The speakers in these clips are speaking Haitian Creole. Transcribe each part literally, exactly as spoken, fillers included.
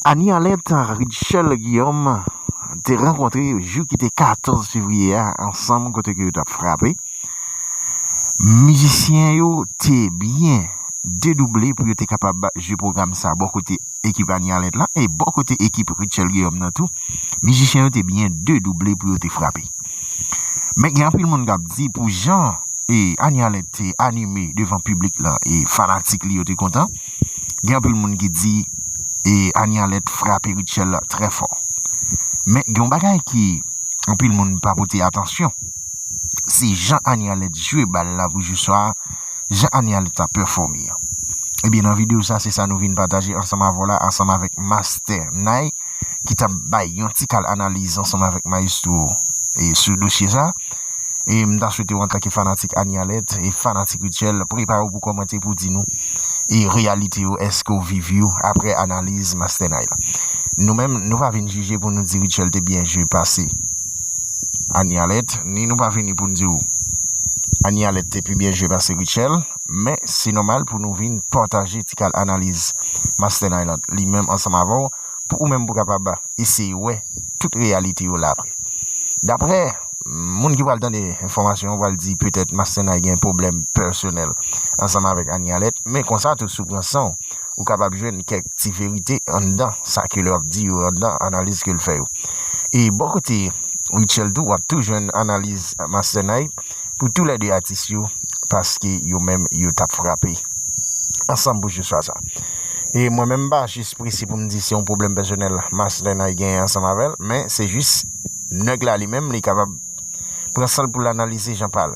Annie Alerte, Rutshelle Guillaume te rankontre jou ki te katòz fevriye a ansanm kote ke yo t ap frape. Mizisyen yo te byen dedouble pou yo te kapab jwe pwogram sa bò kote ekip Annie Alerte la e bò kote ekip Rutshelle Guillaume nan tou. Mizisyen yo te byen dedouble pou yo te frape. Men gen anpil moun k ap di pou jan e Annie Alerte te anime devan piblik la e fanatik li yo te kontan. Gen anpil moun ki di e Annie Alerte frape Rutshelle trè fò. Men gen yon bagay ki anpil moun pa pote atansyon. Se jan Annie Alerte jwe bal la pou jou swa a, jan Annie Alerte ta pèfòme an. Ebyen, nan videyo sa, se sa nou vin pataje ansanm avè w la, ansanm avèk Master Nay, ki t ap bay yon ti kal analiz ansanm avèk Maestro e sou dosye sa. E m ta swete w antanke fanatik Annie Alerte e fanatik Rutshelle, prepare w pou kòmante pou di nou e reyalite yo, èske w viv yo apre analiz Master Nay la. Nou menm, nou pa vin jije pou nou di Rutshelle te byen jwe pase Annie Alerte, ni nou pa vini pou n di w Annie Alerte te pi byen jwe pase Rutshelle, men se nòmal pou nou vin pataje ti kal analiz Master Nay la li menm ansanm avè w, pou ou menm pou kapab eseye wè tout reyalite yo la apre. Daprè moun ki pral tande enfòmasyon yo, pral di petèt Master Nay gen pwoblèm pèsonèl ansanm avèk Annie Alerte, men konsa tou, si w pran san w, ou kapab jwenn kèk ti verite anndan sa ke l ap di yo, anndan analiz ke l fè yo. E bò kote Rutshelle tou, w ap tou jwenn analiz Master Nay pou toulède atis yo, paske yo menm yo t ap frape ansanm pou jou swa sa. E mwen menm, m pa jis prese pou m di se yon pwoblèm pèsonèl Master Nay genyen ansanm avè l, men se jis nèg la li menm, li kapab pran san l pou l analize jan pa l.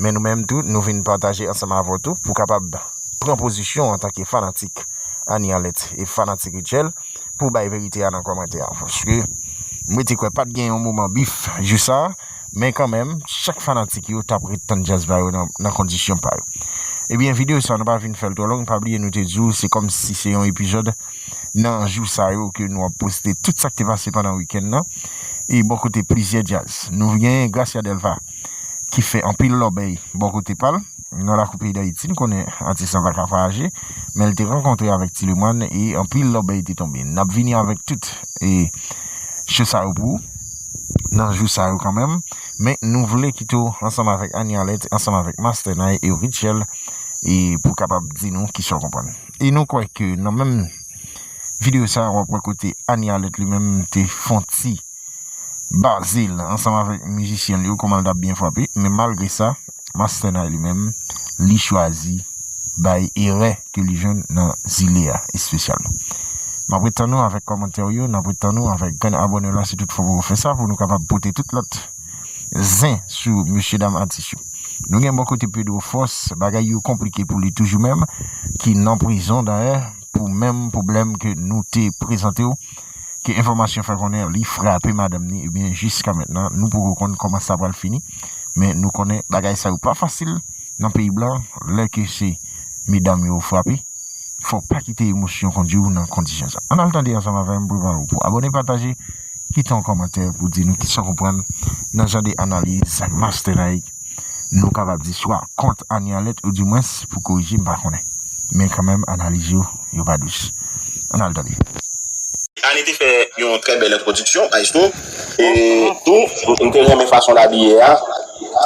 Men nou menm tou, nou vin pataje ansanm avè w tou pou kapab pran pozisyon antanke fanatik Annie Alerte e fanatik Rutshelle pou bay verite a nan kòmantè a. Paske m rete kwè pa t gen yon moman bif jou sa a, men kanmenm, chak fanatik yo t ap ret tann djaz pa yo nan, nan kondisyon pa yo. Ebyen, videyo sa a, nou pa vin fè l twò long, pa bliye nou te di w, se kòmsi se yon epizòd nan jou sa yo ke nou ap poste tout sa k te pase pandan wikenn nan. E bò kote plizyè djaz, nou gen Gracia Delva ki fè anpil lòbèy bò kote pa l. Nan lakou peyi Dayiti, n konnen atis lan pa ka vwayaje, men l te rankontre avèk Ti Lemoine e anpil lòbèy te tonbe. N ap vini avèk tout e cho sa yo pou ou nan jou sa yo kanmenm. Men nou vle kite w ansanm avèk Annie Alerte, ansanm avèk Master Nay e Rutshelle e pou kapab di nou kisa w konprann. E nou kwè ke nan menm videyo sa, w ap wè kote Annie Alerte li menm te fè yon ti baze l ansanm avèk mizisyen li yo, kòman l t ap byen frape. Men malgre sa, Master Nay li menm, li chwazi bay erè ke li jwenn nan zile a espesyalman. M ap ret tann nou avèk kòmantè w yo, n ap ret tann nou avèk grenn abòne w la si toutfwa w poko fè sa, pou nou kapab pote tout lòt zen sou mesye dam atis yo. Nou gen bò kote Pedro Force, bagay yo konplike pou li toujou menm, ki nan prizon dayè, pou menm pwoblèm ke nou te prezante w, ke enfòmasyon fè konnen li frape madanm ni, ebyen, jiska mentnan, nou poko konn kòman sa pral fini, men nou konnen bagay sa yo pa fasil nan peyi blan, lè ke se medam yo frape, fò w pa kite emosyon kondui w nan kondisyon sa. Ann al tande ansanm avè m, prepare w pou abòne, pataje, kite yon kòmantè pou di nou kisa w konprann nan jan de analiz Master Nike nou kapab di swa kont Annie Alerte, oudimwens pou korije, m pa konnen. Men kanmenm, analiz yo, yo pa dous. Ann al tande. Annie te fè yon trè bèl entwodiksyon, maestro. E tou, m te renmen fason l abiye a.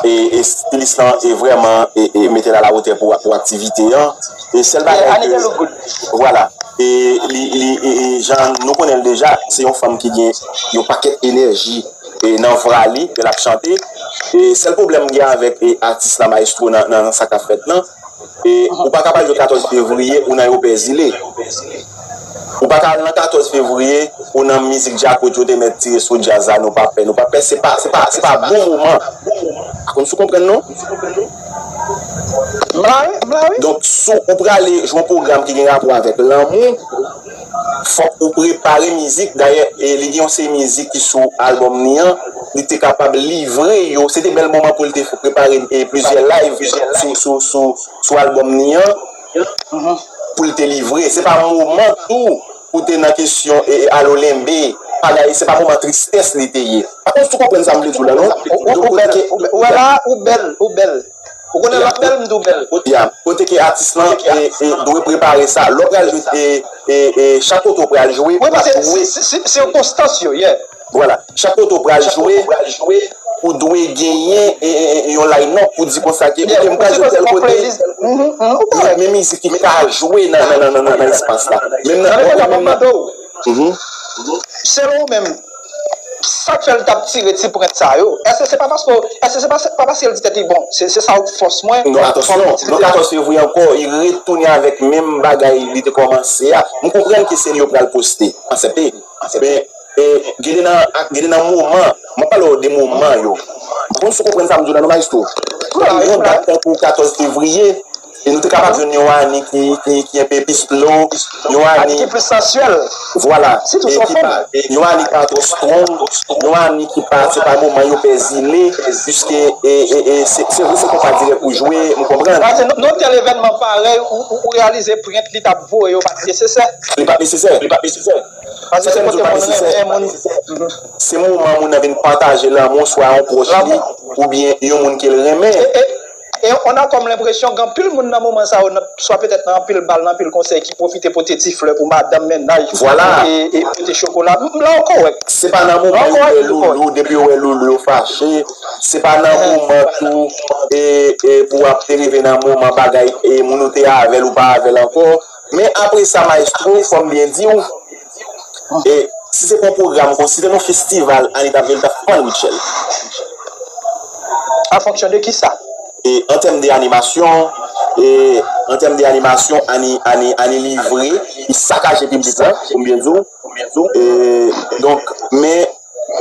E, e stilis lan e vrèman e, e mete l alawotè pou, pou aktivite an. E sèl bagay ke, vwala. E li, li, e, e jan nou konnen l deja, se yon fanm ki gen yon pakèt enèji e nan vwa li, lè l ap chante. E sèl pwoblèm m gen avèk e atis la, maestro, nan, nan, nan sa k ap fèt lan, e ou pa ka pral jwe katòz fevriye ou nan Ewopè Zile. Ou pa ka al nan katòz fevriye ou nan mizik djakout yo te mèt tire sou djaz la, nou pa pè, nou pa pè, se pa, se pa, se pa bon moman. Pa konn si w konprann non. M la wi, m la wi. Donk, si w prale jwe yon pwogram ki gen rapò avèk lanmou, fòk ou prepare mizik. Dayè, e, li gen yon seri mizik ki sou albòm ni an, li te kapab livre yo. Se te bèl moman pou l te prepare, e, plizyè live sou, sou, sou, sou albòm ni an, pou l te livre. Se pa moman tou pou te nan kesyon, e, e, alo lenbe, bagay, se pa moman tristès li te ye. Pa konn si w konprann sa m vle di w la, non? Ou, ou, ou bèl, ou bèl, ou bèl. Ou konnen lòt bèl, m tou bèl. Ya, kote ke atis lan e, e, dwe prepare sa. Lè w pral jwe, e, e, e, chak kote w pral jwe, wi, paske sikonstans yo, yeah. Vwala, chak kote w pral jwe, ou dwe genyen, e, e, e, yon line-up pou di konsa ke, ok, m pral jwe tèl kote, men, men mizik ki ka jwe nan, nan, nan, nan, nan espas la. Menm nan, menm nan, mhm. Selon ou menm, sa k fè l t ap tire ti prent sa yo? Èske se pa paske, èske se pa, pa paske l di tèt li, bon, se, se sa k fòs mwen? Non, atansyon, non, katòz fevriye ankò, li retounen avèk menm bagay li te kòmanse a. M konprann ke se li yo pral poste, aksepte. Men, e, gen de nan, gen de nan moman, mwen pale w de moman yo. M pa konn si w konprann sa m di w la, non, maestro. Yon dat tankou katòz fevriye, e nou te kapab jwenn yon Ani ki, ki, ki enpe pi slow, yon Ani ki plis sansyèl. Vwala. E ki pa, yon Ani ki pa twò strong, yon Ani ki pa, se pa moman yo pè zile, piske, e, e, e, se, se vre se konpa dirèk ou jwe, m konprann. Paske nan, nan tèl evènman parèy, ou, ou, ou reyalize prent li t ap voye yo pa t nesesè. Li pa t nesesè, li pa t nesesè. Paske se kote moun renmen moun. Se moman moun nan vin pataje lanmou, swa yon pwòch li, oubyen yon moun ke l renmen. E, e, e on a kòm lenpresyon gen anpil moun nan moman sa yo, nan, swa petèt nan anpil bal, nan anpil konsèy, ki pwofite pote ti flè pou madanm, mennaj, vwala, e, e pote chokola. M, la w kòrèk. Se pa nan moman yo wè loulou, depi yo wè loulou, yo fache. Se pa nan moman tou, e, e pou w ap te rive nan moman bagay, e moun ou te avè l, ou pa avè l ankò. Men apre sa, maestro, fò m byen di w, e, si se pa yon pwogram kon, si se yon festival, Ani t ap jwe, li t ap fann Rutshelle. An fonksyon de kisa? E, an tèm de animasyon, e, an tèm de animasyon, Ani, Ani, Ani livre, li sakaje piblik la, pou m byen di w. E, donk, men,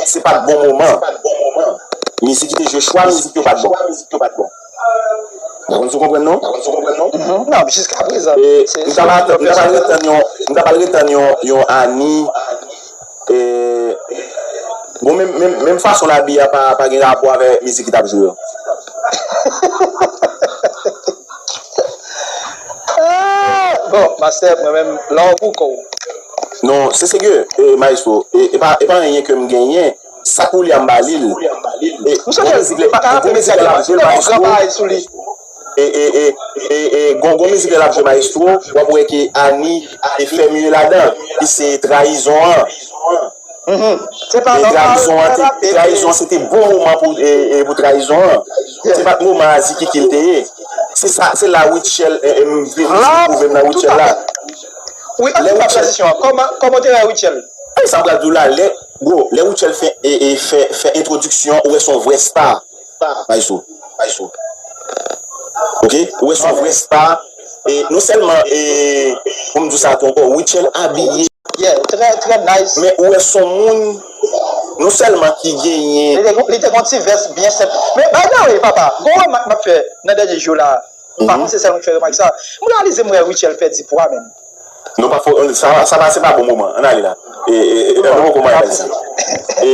se pa t bon moman. Mizik ki te jwe, chwa mizik yo pa t bon. M pa konn si w konprann non. Mhm. Non, jiska prezan. E, se, m ta pral, m ta pral retann yon, m ta pral retann yon, yon Ani, e, bon, menm, menm, menm fason l abiye a pa, pa gen rapò avèk mizik ki t ap jwe yo. Ah, bon, master, mwen menm, la w pou kò w. Non, se serye, e, maestro. E, e pa, e pa anyen ke m genyen. Sa k pou li a m ba li l. E, m sonje, gon mizik lè, gon mizik lè l ap jwe, maestro. E, e, e, e, e, gon, gon mizik lè l ap jwe, maestro, w ap wè ke Ani te fè mye ladan. Ki se Trayizon an. Mhm. Se pa nòmal. Trayizon an, te, trayizon an, se te bon moman pou, e, e, pou trayizon an. Se pa t moman a Ziki ki l te ye. Se sa, se la Rutshelle, e, e, m vin pwouve m nan Rutshelle la. Wi, ann fè tranzisyon an. Kòman, kòman w te wè Rutshelle? E sa m pral di w la, lè, bro, lè Rutshelle fè, e, e, fè, fè entwodiksyon, ou wè se yon vrè star. Maestro. Ok? Ou wè se yon vrè star. E non sèlman, e, pou m di w sa tou ankò, Rutshelle abiye. Yeah, trè, trè nice. Men ou wè se yon moun, non sèlman ki genyen. Li te gon, li te gon ti vès byen senp. Men, by the way, papa, gon remak m ap fè nan dènye jou la. M pa konn se sèl mwen ki fè remak sa. M reyalize m wè Rutshelle pèdi pwa, menm. Non, pa fo, sa, sa pa, se pa bon moman. Ann ale la. E, e, e, nou poko bay bèl sa. E,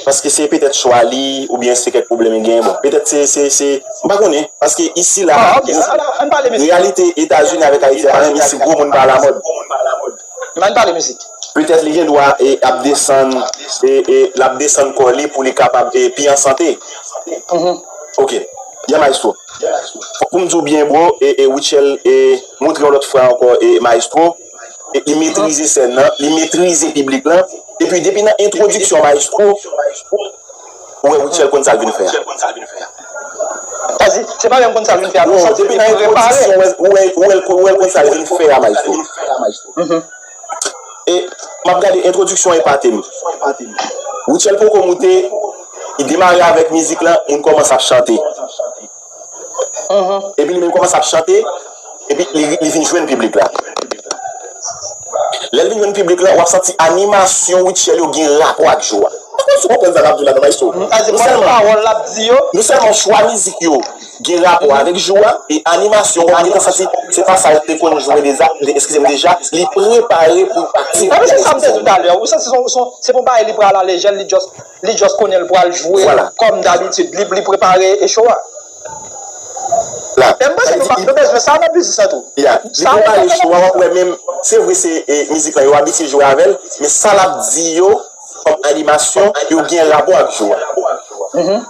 paske se petèt chwa li, oubyen se kèk pwoblèm li genyen. Bon, petèt se, se, se, m pa konnen. Paske isi la, reyalite Etazini avèk Ayiti, pa menm isi, gwo moun pa alamòd. Men ann pale mizik. Petèt li gen dwa, e, ap desann, e, e, l ap desann kò li pou li kapab, e, pi an sante. Ok. Ya maestro. Pou m di w byen, bro, e, e, Rutshelle, e, montre yon lòt fwa ankò, e, maestro, e, li metrize sèn nan, li metrize piblik lan. Epi depi nan entwodiksyon maestro, ou wè Rutshelle konn sa l vin fè a. Sa di, se pa menm konn sa l vin fè a, non, sa se depi nan entwodiksyon, ou wè, ou wè, ou wè, ou wè l konn sa l vin fè a, maestro. E m ap gade entwodiksyon epate m. Rutshelle poko moute, li demare avèk mizik lan, moun kòmanse ap chante. Epi li menm kòmanse ap chante, epi li, li vin jwenn piblik la. Lè l vin jwenn piblik la, w ap santi animasyon Rutshelle yo gen rapò ak jou a. M pa konn si w konprann sa m ap di w la, non, maestro. Non sèlman, non sèlman chwa mizik yo gen rapò avèk jou a, e animasyon, w ap gentan santi se pa sa l te konn jwe deja, eskize m, deja, li prepare pou pati. Sa vle di sa m te di w talè, ou santi se yon, se yon, se pa yon bagay li pral a lejè, li just, li just konnen l pral jwe kòm dabitid, li, li prepare e show a. La. E m panse nou pa, nou bezwen sa nan biznis lan tou. Ya, li prepare show a, w ap wè menm, se vre se, e, mizik lan, yo abitye jwe avè l, men sa l ap di yo, kòm animasyon, yo gen rapò ak jou a.